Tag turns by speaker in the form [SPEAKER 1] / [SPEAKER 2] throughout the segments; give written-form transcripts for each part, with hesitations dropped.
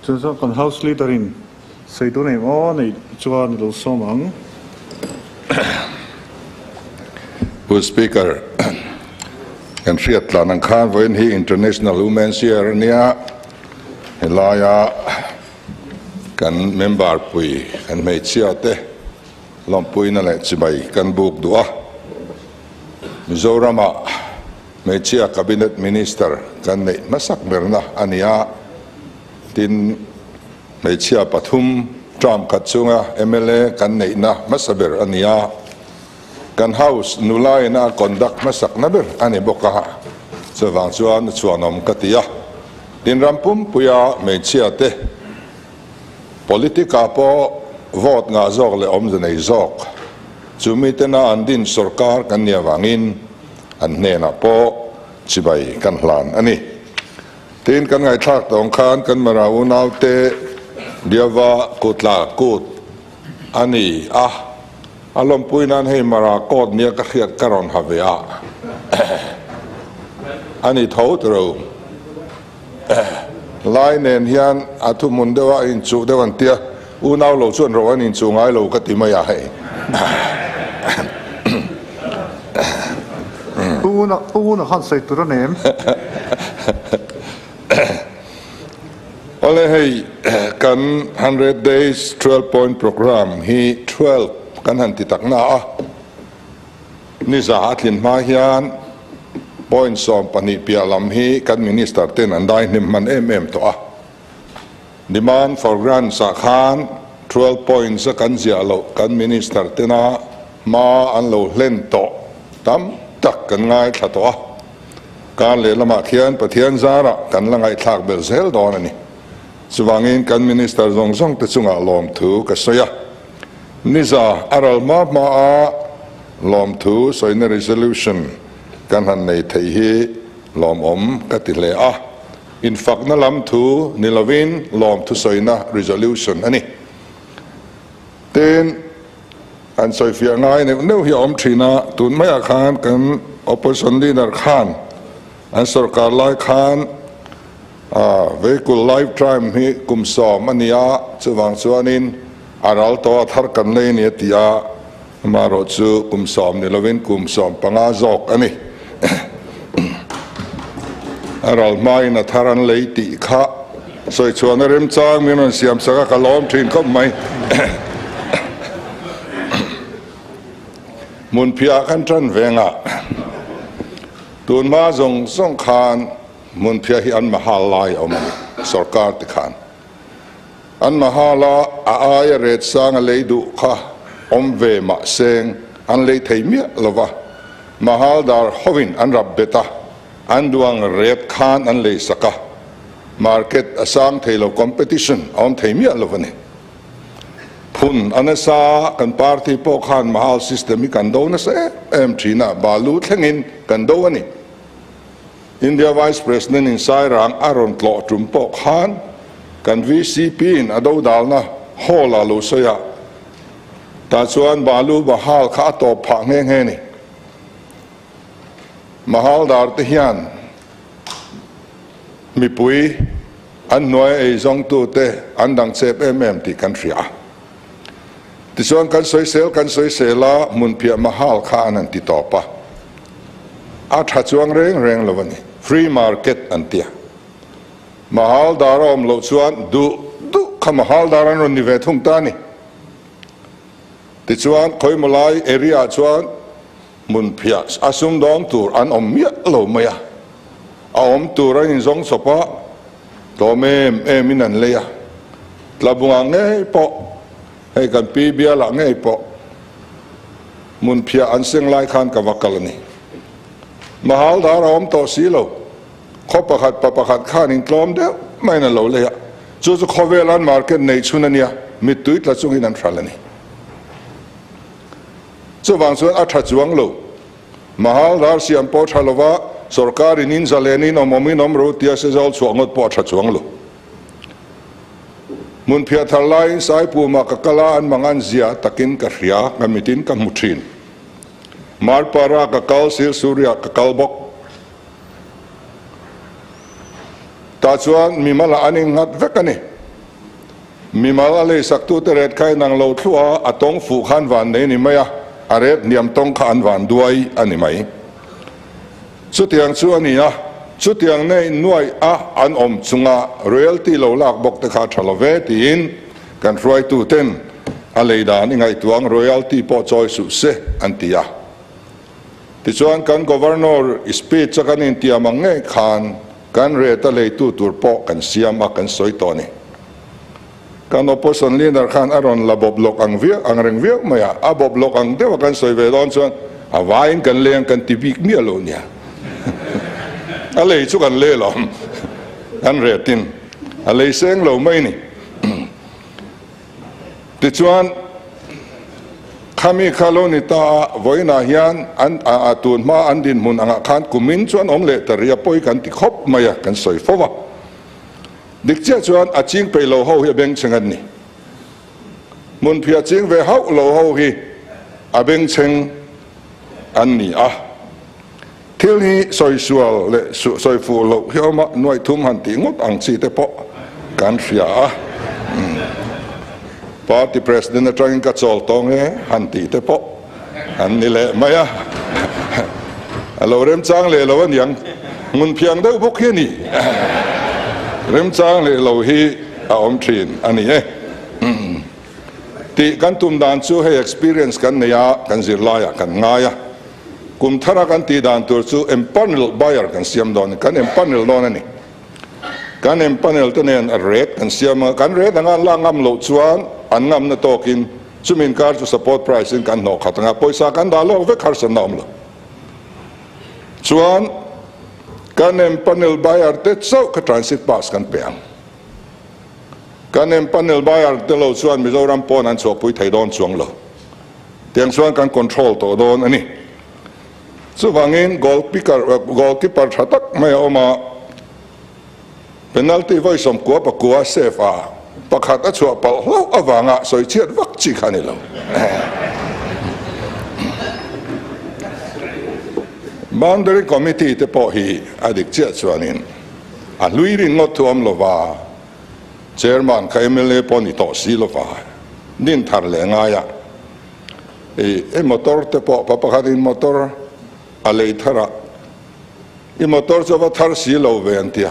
[SPEAKER 1] Chuan chuan kan House Leader in sawi dawn em aw neih chuan i lo sawm ang.
[SPEAKER 2] Pu Speaker, kan hriat tlan ang khan vawiin hi International Women's Year a nia, helaia kan member pui kan hmeichhia te lawmpuina leh chibai kan buk duh a, Mizoramah Hmeichhia Cabinet Minister kan neih hmasak berna a ni a, tin hmeichhia pathum term khat chunga mla kan neihna hmasa ber a ni a, kan House nula ina a conduct hmasakna ber a ni bawk a, chuvang chuan a chhuanawm ka ti a, tin ram pumpuia hmeichhia te politic-ah pawh vote ngah zawk leh awmze nei zawk chumi tena an din sorkar kan nih avangin An hnenah pawh chibai kan hlan a ni. Tin, kan ngaihthlak tawng khan kan Mara unaute Diava kutla kut a ni a, a lawmpui nan hei Mara coat nia ka hriat ka rawn ha ve a, a ni tho tiro. Lai nen hian a thuhmun deuh a inchuh deuh an tia, unau lo chuan ro an inchuh ngai lo ka ti mai a hei.
[SPEAKER 1] Pu Una khan sawi tur a nem.
[SPEAKER 2] Awle hei kan 100 days 12 point program hi 12 kan han ti tak na a. Niza a tlin hma hian point 12 piah lam hi kan Minister ten an dai hnem hman em em tawh a. Demand for grants ah khan 12 points a kan ziah loh kan Minister tena hma an lo hlen tawh tam tak kan ngaithla tawh a. Kar lehlamah khian Pathian zarah kan la ngaihthlak belh zel dawn a ni. Chuvangin kan Minister zawng zawng te chungah lawmthu ka sawi a. Niza a ral hma hma a lawmthu sawina resolution kan han nei thei hi lawmawm ka ti hle a, infakna lam thu ni lovin lawmthu sawina resolution a ni. Tin, an sawifiah ngai neuh neuh hi a awm thin a, tun maiah khan kan opposition leader khan an sorkar lai khan Vehicle lifetime hi kum 10 a ni a, chuvang chuanin a ral tawh a thar kan lei a ni a ti a, amaherawh chu kum 10 ni lovin kum 15 zawk a ni. A ral hmain a thar an lei tih kha sawi chhuahna remchang min rawn siam sak a, ka lawm thin khawp mai. Hmunphiah kan tan vengah tunhma zawng zawng khan Hmunphiah hi an mahal lai a awm a ni, sorkar ti khan. An mahal a, a aia ret sang a lei duh kha awm ve mah seng an lei thei miah lo va, mahal dar hovin an rap bet a, an duang ret khan an lei sak a, market a sang thei lo, competition a awm thei miah lo a ni. Phun a nasa, kan party pawh khan mahal system hi kan do nasa em em thin a, balu thlengin kan do a ni. India Vice President in Sairang a rawn tlawh tum pawh khan kan VCP in a dodalna hall ah lo sawi a, tah chuan Balu Bahal kha a tawp phah nghe nghe ni. Mahaldar te hian mipui an hnuai a eizawngtu te an dang chep em em tih kan hria a. Tichuan kan sawisel kan sawisel a, hmunphiah Mahal kha an han ti tawp a. A tha chuang reng reng lo a ni. Free market an tia. Mahal dar a awm loh chuan duh duh kha Mahal dar an rawn ni ve thung ta a ni. Tichuan khawimaw lai area ah chuan hmunphiah a sumdawng tur an awm miah lo mai a. A awm tur an inzawng chawp a, tlawm em em in an lei a. Tlabungah ngei pawh, hei kan pi bialah ngei pawh hmunphiah an seng lai khan ka va kal a ni. Mahal dar a awm tawh si lo, khaw pakhat pa pakhat khan in tlawm deuh maiin a lo lei a, chu chu khawvel an market nei chhun a nia, mittui tla chungin an hral a ni. Chuvang chuan a tha chuang lo. Mahal dar siam pawh tha lova, sorkar in in zalen in awm awm in awm ro tia sezawl chhuah ngawt pawh a tha chuang lo. Hmunphiah thar laiin Saipuma ka kal a, an mangan zia takin ka hria, ka mitin ka hmu thin. Marpara ka kal, Silsuria ka kal bawk. Tah chuan mimalah an innghat vek a ni. Mimal a leisaktute ret kha inang lo thluah a, a tawng fuh kha an van nei a ni mai a, a ret hniam tawng kha an van duai a ni mai. Chutiang chu a ni a, chutiang nei nuaih a an awm chunga royalty lo lak bawk te kha a tha lo ve tiin kan hruaituten a lei dan i ngaihtuah ang royalty pawh chawi suh se an ti a. Tichuan kan Governor speech a kan intiam ang ngei khan kan rate a leitu tur pawh kan siam a kan sawi tawh a ni. Kan opposition leader khan a rawn la bawp lawk ang viau ang reng viau mai a, a bawp lawk ang deuh a kan sawi ve dawn chuan a vaiin kan leng kan ti bik miah lo nia. A lei chu kan lel awm kan retin a lei seng lo mai ni. Tichuan khami kha lo ni ta a, vawiinah hian an a tun hma an dinhmun angah khan kumin chuan awm leh ta rih a pawi kan ti khawp mai a, kan sawi fo va. Dik chiah chuan a ching peih lo ho hi a bengchheng an ni. Hmunphiah ching ve hauh lo ho hi a bengchheng an ni a. Thil hi sawisual leh sawi fuh loh hi awm a, nuaih thum han tih ngawt ang chi te pawh kan hria a. Party President atangin ka chawl tawng e han tih te pawh an ni leh mai a. A lo remchang leh lo aniang, hmun phiang deuh bawk hi a ni. Remchang leh lo hi a awm thin a ni e. Tih kan tum dan chu hei experience kan nei a, kan zirlaiah kan ngai a. Kum thara kan tih dan tur chu empanel buyer kan siam dawn a ni, kan empanel dawn a ni. Kan empanel te nen a rate kan siam a, kan rate anga an lak ngam loh chuan an ngamna tawkin chumi inkar chu support price in kan hnawh khat anga pawisa kan dah lawk vek harsatna awm lo. Chuan kan empanel buyer te chauh kha transit pass kan pe ang. Kan empanel buyer te lo chuan Mizoram pawn an chhuahpui thei dawn chuang lo. Tiang chuan kan control tawh dawn a ni. Chuvangin goal picker, goal keeper tha tak mai a awm a, penalty vawi sawmkua pakua save a, pakhat a chhuah palh hlauh avanga sawi chhiat vak chi kha a ni lo. Boundary committee te pawh hi a dik chiah chuanin a hlui rin ngawt thu awm lova, Chairman kha mla pawh ni tawh si lova, din thar leh ngai a, i i motor te pawh pa pakhatin motor a lei thar a, i motor chu a va thar si lo ve an ti a,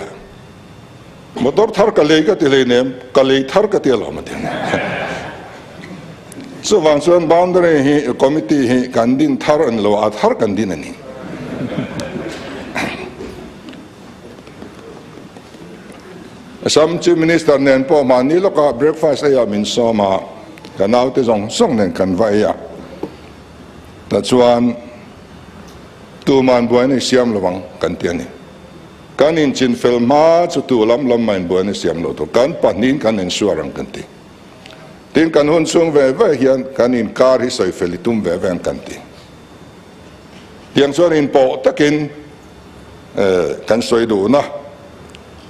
[SPEAKER 2] motor thar ka lei ka ti hleinem, ka lei thar ka ti alawm a ti. Chuvang chuan boundary hi committee hi kan din thar a ni lo a, a thar kan din a ni. Assam Chief Minister nen pawh mahni lawkah breakfast eiah min sawm a, ka naute zawng zawng nen kan va ei a. Tah chuan tuman buaina i siam lo ang kan ti a ni. Kan inchinfel hma chu tu lam lam mah in buaina i siam lo tur, kan pahnihin kan insuar ang kan ti. Tin, kan hun chhung ve ve hian kan inkar hi sawifel i tum ve ve ang kan ti. Tiang chuan inpawh takin Kan sawi duhna,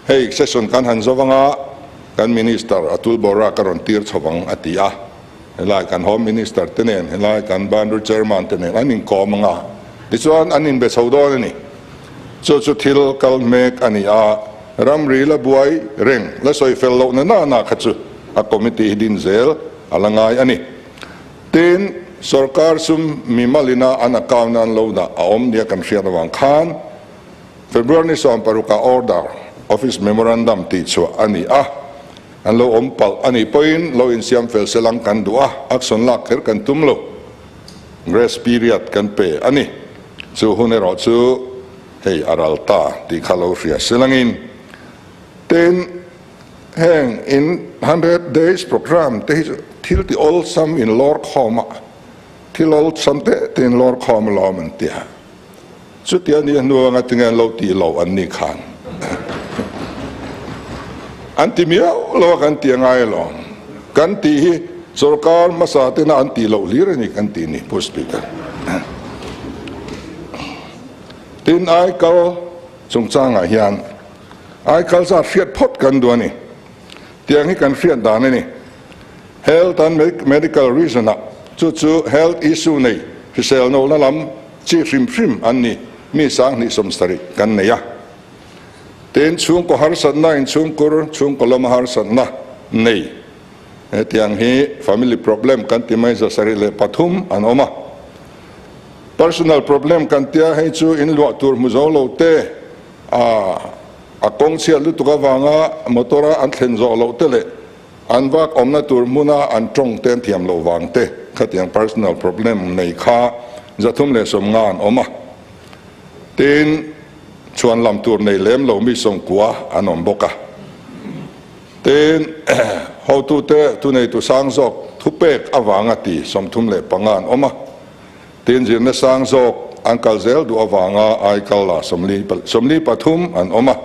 [SPEAKER 2] hei session kan han zo anga kan Minister Atul Bora ka rawn tir chho ang a ti a, helai kan Home Minister te nen, helai kan Boundary Chairman te nen an inkawm anga tichuan an inbe chho dawn a ni. Chu chu thil kal hmek a ni a, ramri la buai reng la sawi fel lohna nana kha chu a committee hi din zel a la ngai a ni. Tin, sorkar sum mimalina an account an lo dah a awm nia kan hriat avang khan February ni 16 ah order, office memorandum tih chhuah a ni a, an lo awm palh a nih pawhin lo insiam fel se lang kan duh a, action lak kher kan tum lo. Grace period kan pe a ni. Chu hun erawh chu hei a ral ta tih kha lo hria se langin. Tin, Heng in 100 days programme te hi chu thil ti awlsam in lawr khawm a, thil awlsam te te in lawr khawm alawm an ti a. Chutia ni hnu anga tinge an lo tih loh an ni khan an ti miau lo a kan ti angai alawm. Kan tih hi sorkar hmasa tena an tih loh hlir a ni kan tih ni Pu Speaker. Tin aikal chungchangah hian Aikal zat hriat phawt kan duh a ni. Tiang hi kan hriat dan a ni. Health and Medical Reason ah chu chu health issue nei hrisel nohna lam chi hrim hrim an ni mi 70,000 kan nei a. Tin, chhungkaw harsatna, inchhungkur, chhungkaw lama harsatna nei. Hetiang hi family problem kan ti mai 703 an awm a. Personal problem kan tia hei chu in luah tur hmu zo lo te, a a kawng chhiat lutuk avanga motor a an thlen zawh loh te leh an vak awmna tur hmuna an tawng te an thiam loh vang te khatiang personal problem nei kha 350 an awm a. Tin, chhuan lam tur nei lem lo mi 90 an awm bawk a. Tin, hotute thuneitu sang zawk thupek avanga ti 35 an awm a. Tin, zirna sang zawk an kal zel duh avanga aikal la 43 an awm a.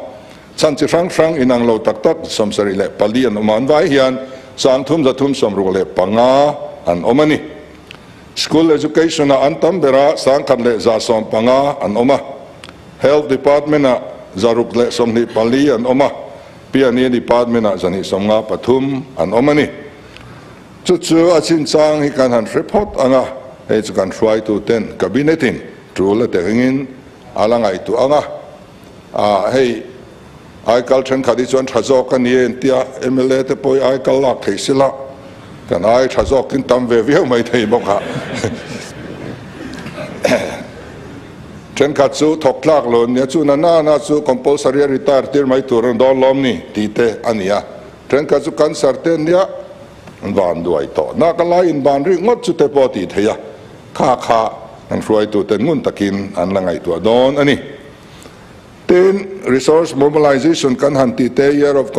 [SPEAKER 2] Chhan chi hrang hrang inang lo tak tak 74 an awm a. An vai hian 3,365 an awm a ni. School Education-ah an tam berah 1,115 an awm a. Health Department-ah 624 an awm a. Piani Department-ah 253 an awm a ni. Chu chu a chinchang hi kan han hre phawt ang a, hei chu kan hruaituten Cabinet-in tul a tengin a la ngaihtuah ang a. Ah, hei aikal thenkhat hi chuan tha zawk a ni e intia mla te pawh hi aikal lak theih sila kan ai tha zawkin tam ve viau mai thei bawk a. Thenkhat chu thawk tlak lo nia chu na na na chu compulsory a retire tir mai tur an dawn lawm ni tih te a ni a. Thenkhat chu cancer te nia an van duai tawh. Nak a lai inban rik ngawt chu te pawh a tih theih a, kha kha an hruaitute ngun takin an la ngaihtuah dawn a ni. Tin, resource mobilization kan han tih te, year of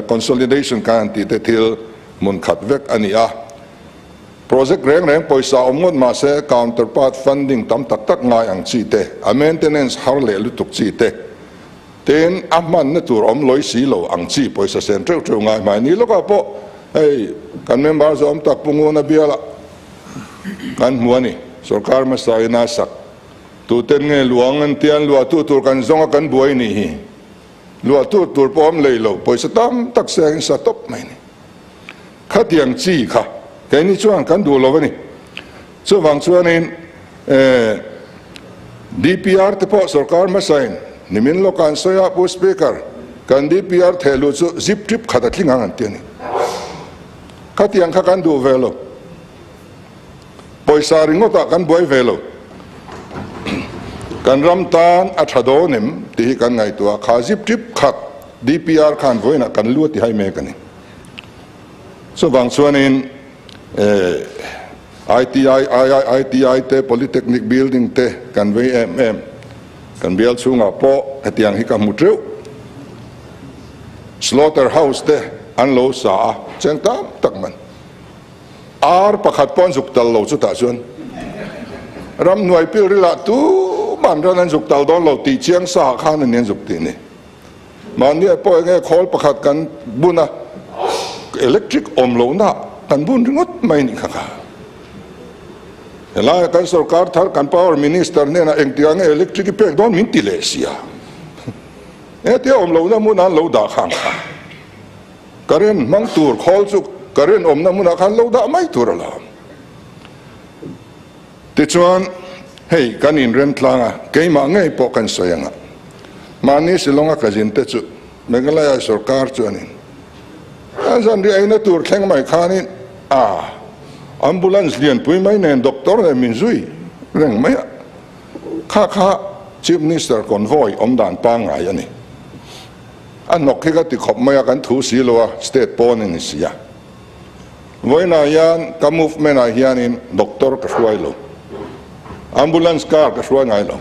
[SPEAKER 2] consolidation kan han tih te thil hmun khat vek a ni a. Project reng reng pawisa awm ngawt mah se counterpart funding tam tak tak ngai ang chi te, a maintenance har leh lutuk chi te, tin a hmanna tur awm lawi si lo ang chi pawisa sen teuh teuh ngai hmai ni lawkah pawh hei kan member zawm tak Pu Nguna bialah kan hmu a ni. Sorkar hmasa in a sak tuten nge luang an tia an luahtu tur kan zawng a kan buai nih hi. Luahtu tur pawh awm lei lo pawisa tam tak seng in sa tawp mai ni. Khatiang chi kha keini chuan kan duh lo a ni. Chuvang chuanin DPR te pawh sorkar hmasain nimin lawkah an sawi a, Pu Speaker, kan DPR thehluh chu zip trip khat a tling ang an ti a ni. Khatiang kha kan duh ve lo. Pawisa ringawtah kan buai ve lo. Kan ram tan a tha dawn em tih hi kan ngaihtuah a, kha zip trip khat DPR khan vawiinah kan lu a ti hai mek a ni. Chuvang chuanin ITI, IIITI te, Polytechnic building te kan vei em em. Kan bial chhungah pawh hetiang hi ka hmu teuh. Slaughter house te an lo sa a, cheng tam tak man. Ar pakhat pawh an zuk tal lo chutah chuan ramhnuai pilrilah tuman ran an zuk tal dawn lo tih chiang sa ah khan a ni an zuk tih ni. Mahni ah pawh enge khawl pakhat kan bun a, electric awm lohna kan bun ringawt mai nih kha kha. Helai ah kan sorkar thar kan power minister hnenah engtikah nge electric i pek dawn min ti leh sia. Hetia awm lohna hmunah an lo dah khang kha. Current hmang tur khawl chu current awmna hmunah khan lo dah mai tur a la. Tichuan, hei kan inrem tlang a, keimah ngei pawh kan sawi ang a. Mahni Shillong-a ka zin te chu Meghalaya sorkar chuanin a zanriah eina tur thleng mai khanin a ambulance lianpui mai nen doctor nen min zui reng mai a. Kha kha Chief Minister convoy awm dan pangngai a ni. A hnawk hi ka ti khawp mai a, kan thu si lo a, state pawn a ni si a. Vawiinah hian ka movement ah hianin doctor ka hruai lo, ambulance car ka hruai ngai lo.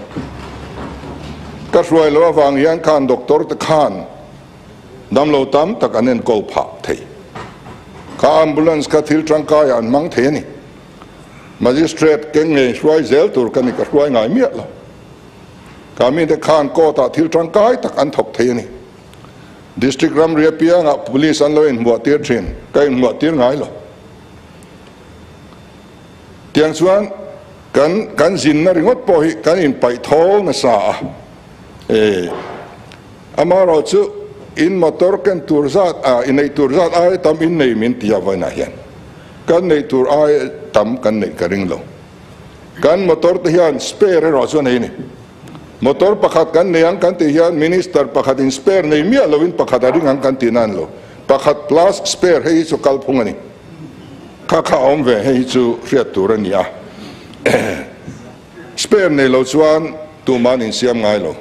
[SPEAKER 2] Ka hruai loh avang hian khan doctor te khan damlo tam tak an enkawl phah thei. Kha ambulance kha thil tangkaiah an hmang thei a ni. Magistrate keng ngei hruai zel tur ka ni, ka hruai ngai miah lo. Ka mite khan court ah thil tangkai tak an thawk thei a ni. District ramri apiangah police an lo inhmuah tir thin, ka inhmuah tir ngai lo. Tiang chuan kan kan zinna ringawt pawh hi kan inpaih thawl nasa a. E, amaherawh chu in motor ken tur zat a, inneih tur zat aia tam in nei min ti a vawiinah hian kan neih tur aia tam kan neih ka ring lo. Kan motor te hian spare erawh chu a nei a ni. Motor pakhat kan nei ang kan tih hian Minister pakhatin spare nei miah loin pakhat a ring ang kan tih nan lo. Pakhat plus spare hei hi chu kalphung a ni. Kha kha a awm ve hei hi chu hriat tur a ni a. Spare nei lo chuan tuman insiam ngai lo.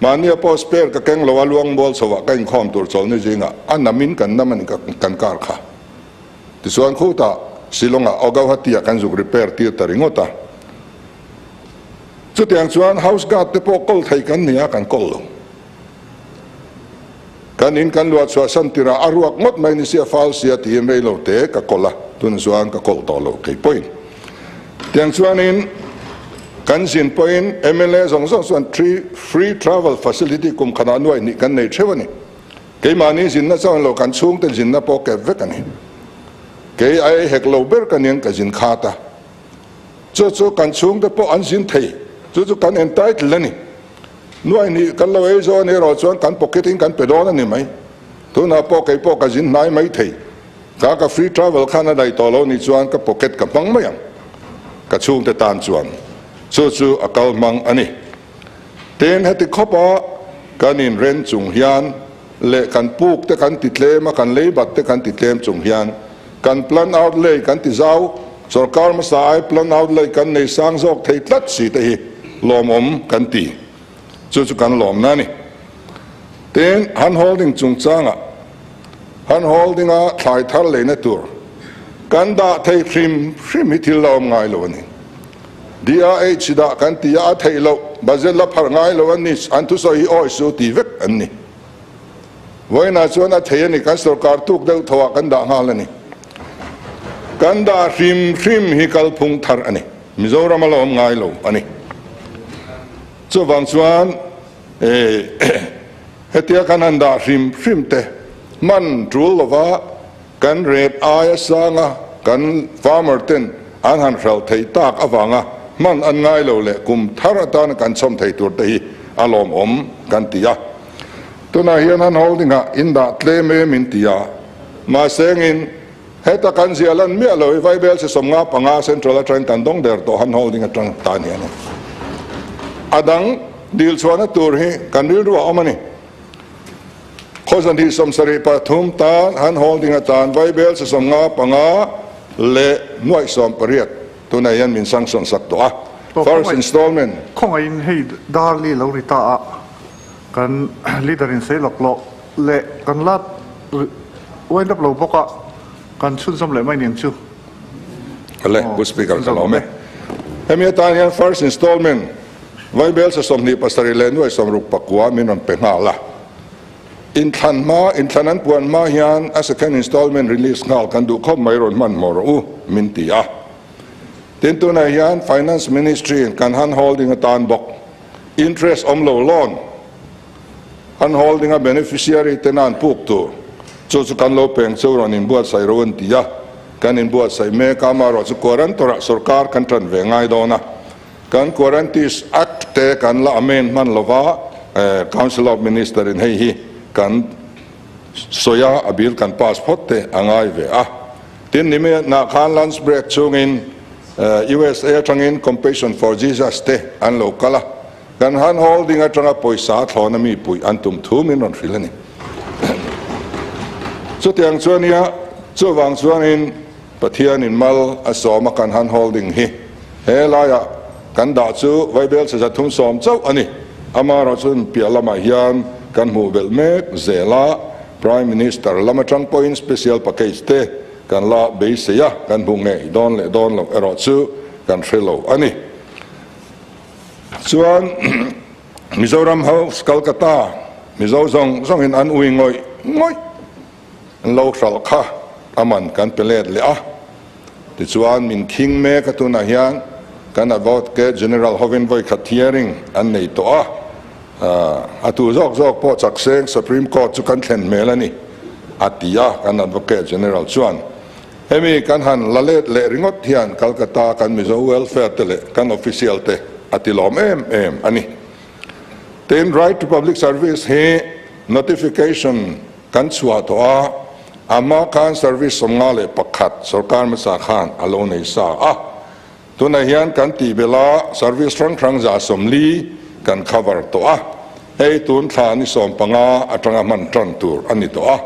[SPEAKER 2] Mahnia pawh spare ka keng lo a luang mual chho ah ka inkhawm tur chawlhni zingah a namin kan nam a ni kan car kha. Tichuan khutah Shillong-ah Guwahati ah kan zuk repair tir ta ringawt a. Chutiang chuan house guard te pawh kawl thei kan ni a kan kawl lo. Kan in kan luah chhuah san tirah a ruak ngawt mai ni sia fal sia tiin rei lo te ka kawl a, tunah chuan ka kawl tawh lo kei pawhin. Tiang chuanin kan zin pawhin mla zawng zawng chuan free travel facility kum khanah nuaih hnih kan nei theuh a ni. Keimahni zinna chuan lo kan chhungte zinna pawh kep vek a ni. Kei a ei hek lo ber ka niang ka zin khat a. Chu chu kan chhungte pawh an zin thei. Chu chu kan entitled a ni. Nuaih hnih kan lo ei zawh a ni erawh chuan kan pocket in kan pe dawn a ni mai. Tunah pawh kei pawh ka zin hnai mai thei. Ka ka free travel khan a daih tawh lo ni chuan ka pocket ka hmang mai ang. Ka chhungte tan chuan chu chu a kal hmang a ni. Tin, heti khawpa kan inren chung hian leh kan puk te kan ti tlem a, kan leibat te kan ti tlem chung hian kan plan outlay kan ti zau, sorkar hmasa ai plan outlay kan nei sang zawk thei tlat si te hi lawmawm kan ti. Chu chu kan lawmna a ni. Tin, hand holding chungchangah hand holding-a thlai thar leina tur kan dah thei hrim hrim hi thil la awm ngai lo a ni. DRH dah kan ti a, a theih loh, budget la pharh ngai lo an ni, an thusawi hi awi su ti vek an ni. Vawiinah chuan a thei a ni, kan sorkar tuk deuh tho ah kan dah nghal a ni. Kan dah hrim hrim hi kalphung thar a ni, Mizoram a la awm ngai lo a ni. Chuvang chuan hetia kan han dah hrim hrim te hman tul lova Kan rate aia sanga kan farmer ten an han hralh theih tak avanga hman an ngai lo leh kum thar atana kan chhawm thei tur te hi a lawmawm kan ti a. Tunah hian han holding ah in dah tlem em in ti a, mahse engin heta kan ziah lan miah lo i Vaibel si 55 Central atangin kan dawng der tawh han holding atang tan hian a dang dil chhuahna tur hi kan rilru a awm a ni. Khawzan hi 73 tan han holding atan Vaibel sa 55 leh nuaih 18 tunah hian min sanction sak tawh a. First installment.
[SPEAKER 1] Khawngaihin hei Darli lo ri ta a, kan leader in sei lawk lawk leh kan la wind up lo bawk a, kan chhunzawm leh mai niang chu.
[SPEAKER 2] Awle, Pu Speaker ka lawm e. Hemi atan hian first installment Vaibel sa 27 leh nuaih 69 min rawn pe nghal a. Inthlan hma, inthlan an puan hma hian a second installment release nghal kan duh khawp mai rawn hmanhmawh rawh u, min ti a. Tin, tunah hian Finance Ministry in kan hand holding atan bawk interest awm lo loan hand holding a beneficiary te nan puk tur chu chu kan lo peng chu rawn inbuatsaih ro an ti a. Kan inbuatsaih mek a, amaherawhchu guarantor ah sorkar kan tan ve ngai dawn a. Kan Quaranties Act te kan la amend hman lova, Council of Minister in hei hi kan sawi a, a bill kan pass phawt te a ngai ve a. Tin, nimi nah khan lunch break chungin USA atangin Compassion for Jesus te an lo kal a, kan hand holding atanga pawisa thlawna mi puih an tum thu min rawn hrilh a ni. Chutiang chuan nia, chuvang chuanin Pathianin mal a sawm a kan hand holding hi he laiah kan dah chu Vaibel chhe 310 chauh a ni. Amaherawh chuan piah lamah hian kan hmuh belh mek zel a, Prime Minister lam atang pawhin special package te kan la beisei a, kan hmuh ngei dawn leh dawn loh erawh chu kan hre lo a ni. Chuan Mizoram House Calcutta Mizo zawng zawngin an ui ngawih ngawih. An lo hralh kha a man kan pe let leh a, tichuan min khing mek a tunah hian kan Advocate General hovin vawi khat hearing an nei tawh a, a tu zawk zawk pawh chak seng Supreme Court chu kan thlen hmel a ni a ti a, kan Advocate General chuan hemi kan han la let leh ringawt hian Calcutta kan Mizo welfare te leh kan official te a ti lawm em em a ni. Tin, Right to Public Service hi notification Kan chhuah tawh a, ama khan service 51 sorkar hmasa khan a lo nei sa a. Tunah hian kan tih belh a, service hrang hrang 140 kan cover tawh a, hei tun thla ni 15 atanga hman tan tur a ni tawh a.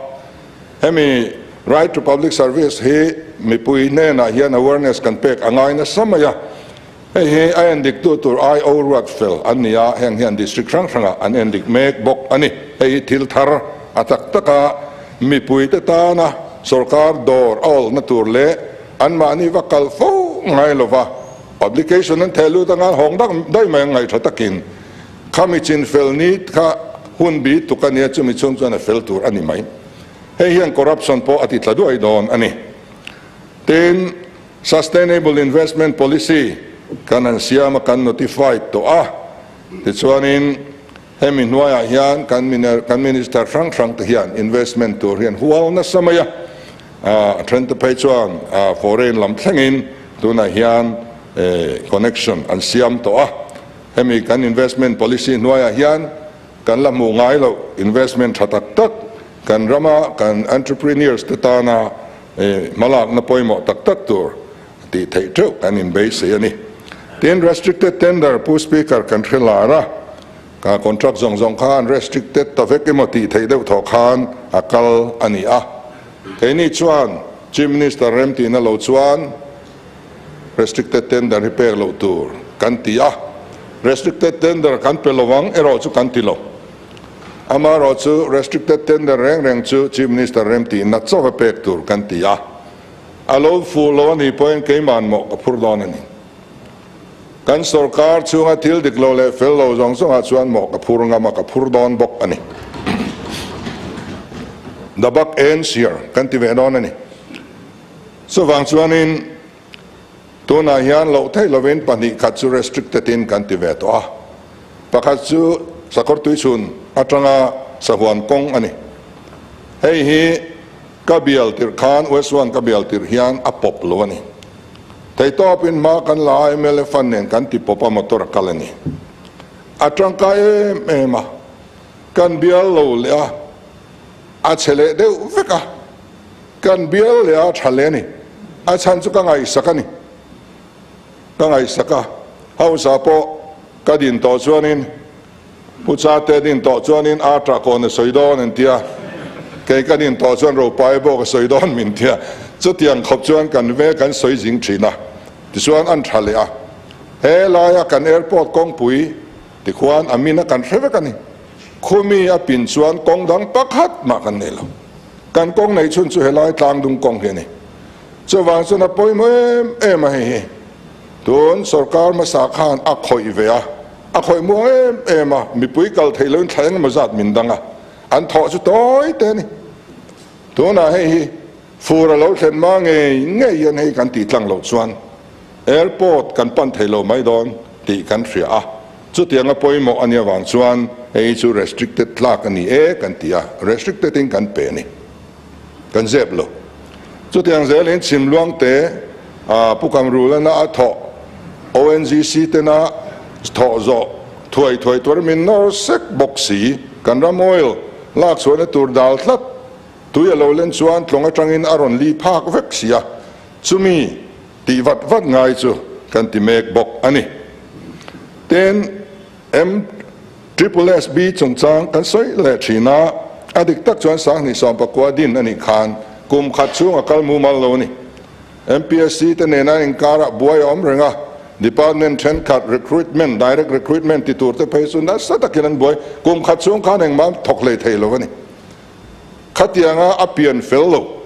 [SPEAKER 2] Hemi Right to Public Service hi mipui hnenah hian awareness kan pek a ngai nasa mai a. Hei hi a endiktu tur IO ruat fel an ni a, heng hian district hrang hrangah an endik mek bawk a ni. Hei hi thil thar a tak taka mipuite tana sorkar dawr a awlna tur leh anmahni va kal fo ngai lova publication an theh lut anga hawng dak daih mai ang ngaihṭha takin khami chin fel ni kha hun bi tuk a nia chumi chhung chuan a fel tur a ni mai. Hei hian corruption pawh a ti tla duai dawn a ni. Tin, Sustainable Investment Policy kan han siam a, kan notified tawh a. Tichuanin hemi hnuaiah hian kan kan Minister hrang hrang te hian investment tur hian hual nasa mai a. A then te phei chuan foreign lam thlengin tunah hian connection an siam tawh a. Hemi kan investment policy hnuaiah hian kan la hmuh ngai loh investment tha tak tak kan rama kan entrepreneurs te tana hmalakna pawimawh tak tak tur tih theih teuh kan inbeisei a ni. Tin, restricted tender Pu Speaker kan hre lar a, ka contract zawng zawng khan restricted ta vek emaw tih theih deuh thawh khan a kal a ni a. Keini chuan Chief Minister remtihna lo chuan restricted tender hi pek loh tur kan ti a, restricted tender kan pe lo ang erawh chu kan ti lo. Amaherawh chu restricted tender reng reng chu Chief Minister remtihna chauh a pek tur kan ti a, a lo fuh lo a nih pawhin keiman mawh ka phur dawn a ni. Kan sorkar chhunga thil dik lo leh fel lo zawng zawngah chuan mawh ka phur ngam a, ka phur dawn bawk a ni. The buck ends here kan ti ve dawn a ni. Chuvang chuanin tunah hian loh theih lovin 2 khat chu restricted in kan ti ve tawh a, pakhat chu sakawr tuichhun atanga sahuan kawng a ni. Hei hi ka bial tirh khan West One ka bial tirh hian a pawp lo a ni. Theihtawpin hma kan la a, mla fund nen kan ti pawp a, motor a kal a ni. A tangkai em em a, kan bial lo leh a, a chhe leh deuh vek a. Kan bial leh a tha leh a ni. A chhan chu ka ngaihsak a ni. Ka ngaihsak a, hausa pawh ka din tawh chuanin, Pu Chate din tawh chuanin a tah kawn a sawi dawn an tia, kei ka din tawh chuan Ropai bawk a sawi dawn min tia. Chutiang khawp chuan kan ve kan sawi zing thin a, tichuan an tha leh a. He laia kan airport kawngpui tikhuan a min a kan hre vek a ni. Khumi a pin chuan kawng dang pakhat mah kan nei lo. Kan kawng neih chhun chu helai tlang dung kawng hi a ni. Chuvang chuan a pawimawh em em a hei hi. Tun sorkar hmasa khan a khawih ve a, a khawih muang em em a, mipui kal theih loin thla engemaw zat min dang a, an thawh chu tawi te a ni. Tunah hei hi fur a lo thlen hma ngei ngei hian hei kan tih tlang loh chuan airport kan pan thei lo mai dawn tih kan hria a, chutianga pawimawh a nih avang chuan hei chu restricted tlak a ni e kan ti a, restricted in kan pe a ni, kan zep lo. Chutiang zelin Chhimluang te Pu Kamrulana a thawh ONGC tena thawh zawh thuai thuai tur min nawr sek bawk si, kan ram oil lak chhuahna tur dal tlat tui a lo len chuan tlawng atangin a rawn li phak vek si a, chumi tih vat vat ngai chu kan ti mek bawk a ni. Tin, M Triple SB chungchang kan sawi leh thin a, a dik tak chuan 2019 din a nih khan kum khat chhung a kal mumal lo a ni. MPSC te nena inkarah buai a awm reng a, department thenkhat recruitment, direct recruitment ti tur te phei chu nasa takin an buai, kum khat chhung khan engmah thawk hlei thei lo a ni. Khatianga a pian fel lo.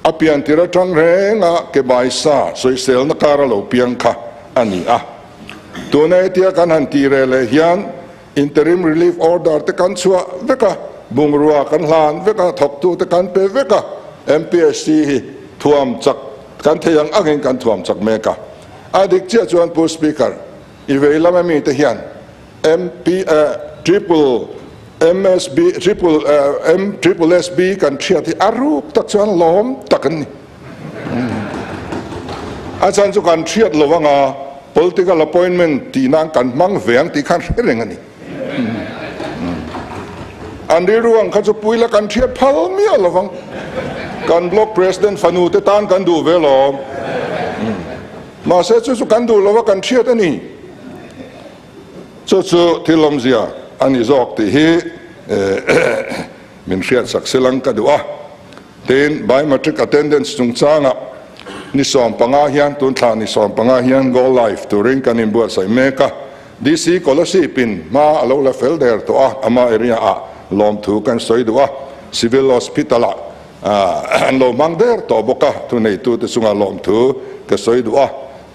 [SPEAKER 2] A pian tir atang renga ke bai sa sawiselna kar a lo piang kha a ni a. Tuna hetia kan han tih reh leh hian interim relief order te kan chhuah vek a, bungrua kan hlan vek a, thawktu te kan pe vek a, MPSC hi thuam chak kan thei ang angin kan thuam chak mek a. A dik chiah chuan Pu Speaker, i vei lama mite hian MP triple MSB triple M triple SB kan thiat hi a ruk tak chuan lawm tak an ni. A chan chu kan thiat lo anga political appointment tih nan kan hmang ve ang tih khan hre reng a ni. An rilru ang kha chu puila kan thiat phal miah lo vang. Kan block president fanu te tan kan duh ve lawm. Mahse chu chu kan duh lo a kan thiat a ni. Chu chu thil awmzia a ni zawk tih hi min hriatsak silang ka duh a. Tin, biometric attendance chungchangah ni 15 hian tun thla ni 15 hian go live turin kan inbuatsaih mek a. DC Kolasib in hma a lo la fel der tawh a, ama area ah lawmthu kan sawi duh a, Civil Hospital ah an lo hmang der tawh bawk a, thuneitute chunga lawmthu ka sawi duh a.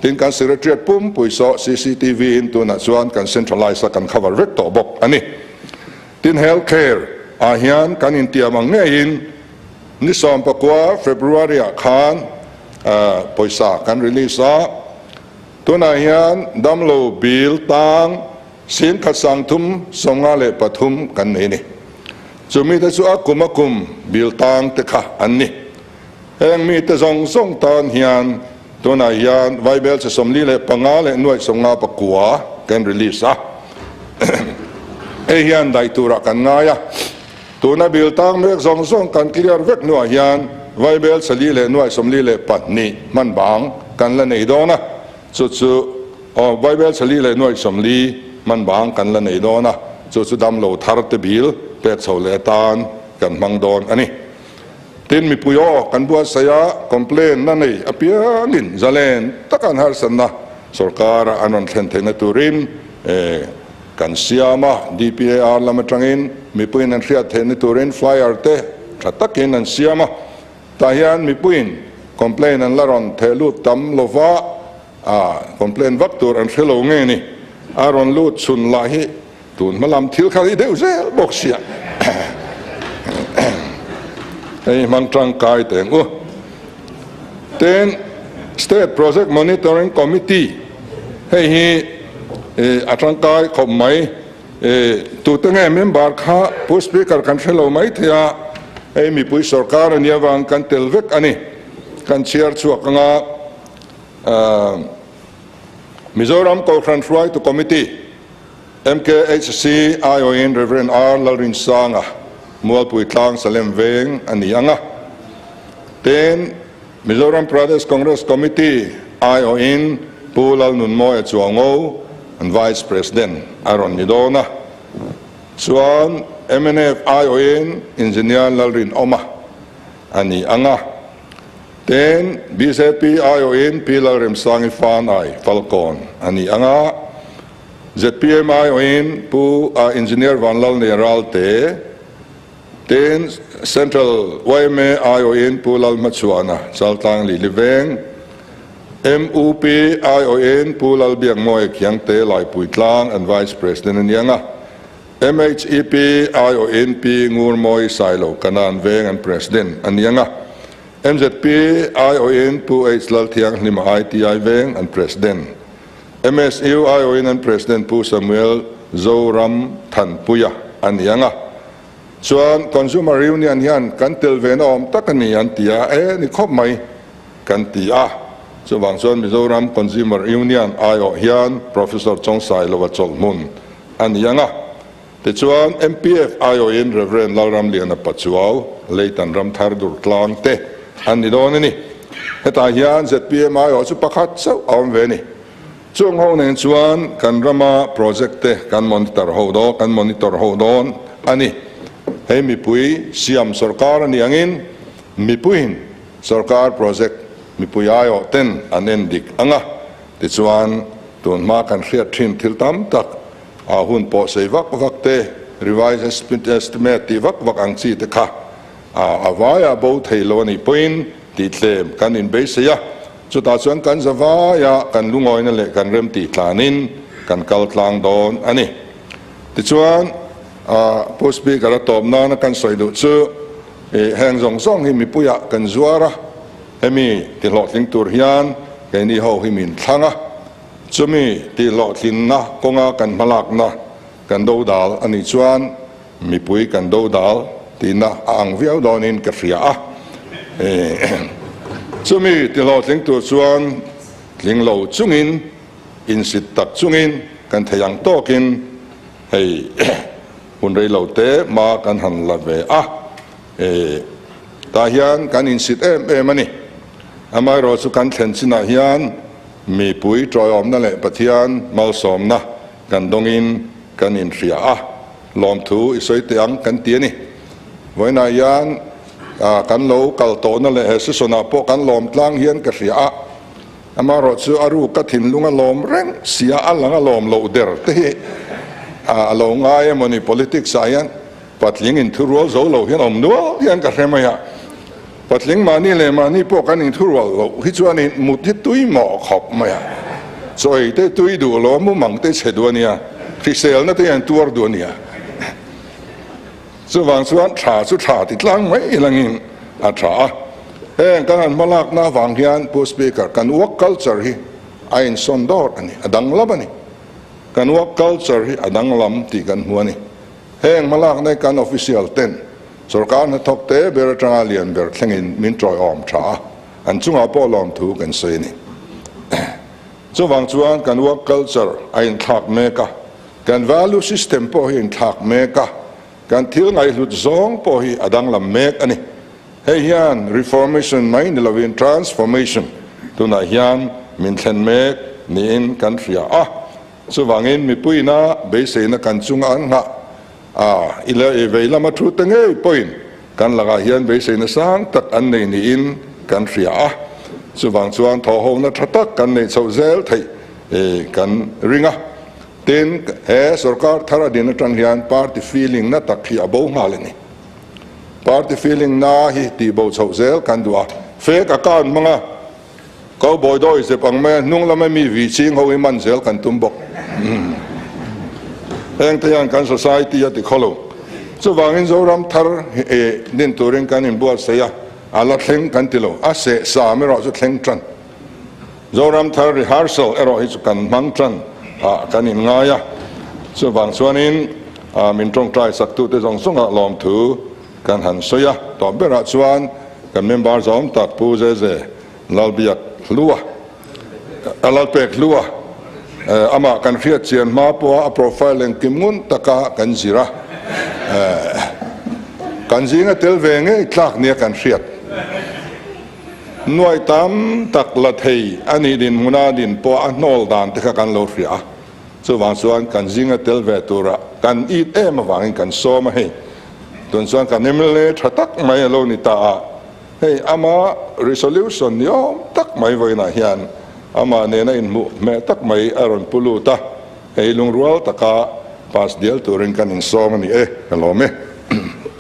[SPEAKER 2] Tin, kan Secretariat pumpui saw cctv in tunah chuan kan centralise a kan cover vek tawh bawk a ni. Tin, Health Care ah hian kan intiam ang ngeiin ni 19 February ah khan pawisa kan release a, tunah hian damlo bill tang 10,353 kan nei a ni. Chumi te chu a kum a kum bill tang te kha an ni. Heng mite zawng zawng tan hian tunah hian Vaibel che 45 leh nuaih 59 kan release a. Hei hian daih turah kan ngai a. Tuna bill tang mek zawng zawng kan clear vek hnuah hian Vaibel che li leh nuaih 42 hman bang kan la nei dawn a. Chu chu aw Vaibel che li leh nuaih 40 hman bang kan la nei dawn a. Chu chu damlo thar te bill pek chho leh atan kan hmang dawn a ni. Tin, mipui aw kan buatsaih a, complain na nei apiangin zalen taka an harsatna sorkara an rawn thlen theihna turin kan siam a, DPAR lam atangin mipuiin an hriat theihna turin flyer te tha takin an siam a, tah hian mipuiin complain an la rawn theh lut tam lova, complain vak tur an hre lo nge ni, a rawn lut chhun lah hi Tun hma lam thil kha i deuh zel bawk sia. Hei hmang tangkai teng u. Tin, State Project Monitoring Committee hei hi a tangkai khawp mai. Tute nge member kha Pu Speaker kan hre lo mai thei a, hei mipui sorkar a nia vang kan tel vek a ni. Kan chhiar chhuak anga Mizoram Kohhran Hruaitu Committee, MKHC aiawhin Rev. R. Lalrinsanga, Mualpui Tlang Salem Veng a ni ang a. Tin, Mizoram Pradesh Congress Committee aiawhin Pu Lalnunmawia Chuango an Vice President a rawn ni dawn a. Chuan mnf aiawhin Engineer Lalrinawma a ni ang a. Tin, bjp aiawhin Pi Lalremsangi Fanai Falkawn a ni ang a. Zpm aiawhin Pu Engineer Vanlalnia Ralte, tin Central yma aiawhin Pu Lalhmachhuana Chaltlang Lili Veng, MUP aiawhin Pu Lalbiakmawia Khiangte Laipuitlang an Vice President a ni ang a, MHEP aiawhin Pi Ngurmawi Sailo Kanan Veng an President a ni ang a, MZP aiawhin Pu H Lalthianghlima ITI Veng an President. MSU aiawhin an President Pu Samuel Zoram Thanpuia a ni ang a, chuan Consumer Union hian kan tel ve na awm tak a ni an ti a, e ni khawp mai kan ti a, chuvang chuan Mizoram Consumer Union aiawh hian Professor Chawngsailova chawlhmun a ni ang a, tichuan MPF aiawhin Rev Lalramliana Pachuau, Leitan Ramthar Durtlang te an ni dawn a ni. Hetah hian zpm aiawh chu pakhat chauh a awm ve a ni. Chung ho nen chuan kan rama project te kan monitor ho dawn, kan monitor ho dawn a ni. Hei mipui siam sorkar a ni angin mipuiin sorkar project mipui aiawh ten an en dik ang a, tichuan tun hma kan hriat thin thil tam tak a hun pawh sei vak vak te, revise estimate tih vak vak ang chi te kha a vaia bo thei lo a nih pawhin tih tlem kan inbeisei a, chutah chuan kan za vaia kan lungawina leh kan rem tih tlanin kan kal tlang dawn a ni. Tichuan, Pu Speaker a tawp nana kan sawi duh chu heng zawng zawng hi mipuiah kan zuar a, hemi tihlawhtling tur hian keini ho hi min thlang a, chumi tihlawhtlinna kawnga kan hmalakna kan dodal a nih chuan Mipui kan dodal tihna a ang viau dawnin ka hria a. Chumi tihlawhtling tur chuan tling lo chungin, insit tak chungin kan thei ang tawkin hei hun rei lo te hma kan han la ve a. Tah hian kan insit em em a ni. Amaherawhchu chu kan thlen chinah hian mipui tawiawmna leh Pathian malsawmna kan dawngin kan inhria a. Lawmthu i sawi teh ang kan ti a ni. Vawiinah hian Kan lo kal tawhna leh he session ah pawh kan lawm tlang hian ka hria a, amaherawhchu a ruk ka thinlung a lawm reng sia a lang a lawm loh der te hi a lo ngai emaw ni politics ah hian patling inthurual zo lo hian awm nual hian ka hre mai a, patling mahni leh mahni pawh kan inthurual loh hi chuanin mut hi tui mawh khawp mai a, chaw ei te tui duh lo a mumang te chhe duh a nia, hriselna te hian tuar duh a nia. Chuvang chuan tha chu tha ti tlang mai langin a tha a. Heng kan han hmalakna avang hian Pu Speaker, kan work culture hi a insawn dawr a ni, a danglam a ni. Kan work culture hi a danglam tih kan hmu a ni. Heng hmalakna hi kan official ten sorkar hnathawk te ber atanga lian ber thlengin min tawiawm tha a, an chungah pawh lawmthu kan sawi a ni. Chuvang chuan kan work culture a inthlak mek a. Kan value system pawh hi inthlak mek a, kan thil ngaihhlut zawng pawh hi a danglam mek a ni. Hei hian reformation mai ni lovin transformation tunah hian min thlen mek niin kan hria a. Chuvangin mipuiina beiseina kan chunga an nghah a, i leh i vei lama thu te ngei pawhin kan lakah hian beiseina sang tak an nei niin kan hria a. Chuvang chuan thawhhona tha tak kan neih chhoh zel theih kan ring a. Tin, he sorkar thar a din atang hian party feeling na tak hi a bo nghal a ni. Party feeling na hi tih bo chhoh zel kan duh a, fake account hmanga cowboy dawi zep ang maia hnung lama mi vi ching ho hi man zel kan tum bawk. Heng te hian kan society a ti khaw lo. Chuvangin Zoram thar din turin kan inbuatsaih a, a la thleng kan ti lo. A seh sam erawh chu thleng tan. Zoram thar rehearsal erawh hi chu kan hmang tan ah kan in ngai a, chuvang chuanin min tawngtai saktute zawng zawngah lawmthu kan han sawi a, tawp berah chuan kan member zawm tak Pu Zeze Lalbiak Hlua, Lalpek Hlua, amah kan hriat chian hma pawha a profile engkim ngun taka kan zir a, kan zinga tel ve ngei tlak nia kan hriat. Nuai tam tak la thei a nih dinhmuna din pawh a hnawl dan te kha kan lo hria a, chuvang chuan kan zinga tel ve tura kan it em avangin kan sawm a hei. Tun chuan kan mla tha tak mai a lo ni ta a, hei ama resolution ni awm tak mai vawiinah hian amah nena inhmuh hmeh tak mai a rawn pu lut a, hei lungrual taka pass dial turin kan insawm a ni e, ka lawm e.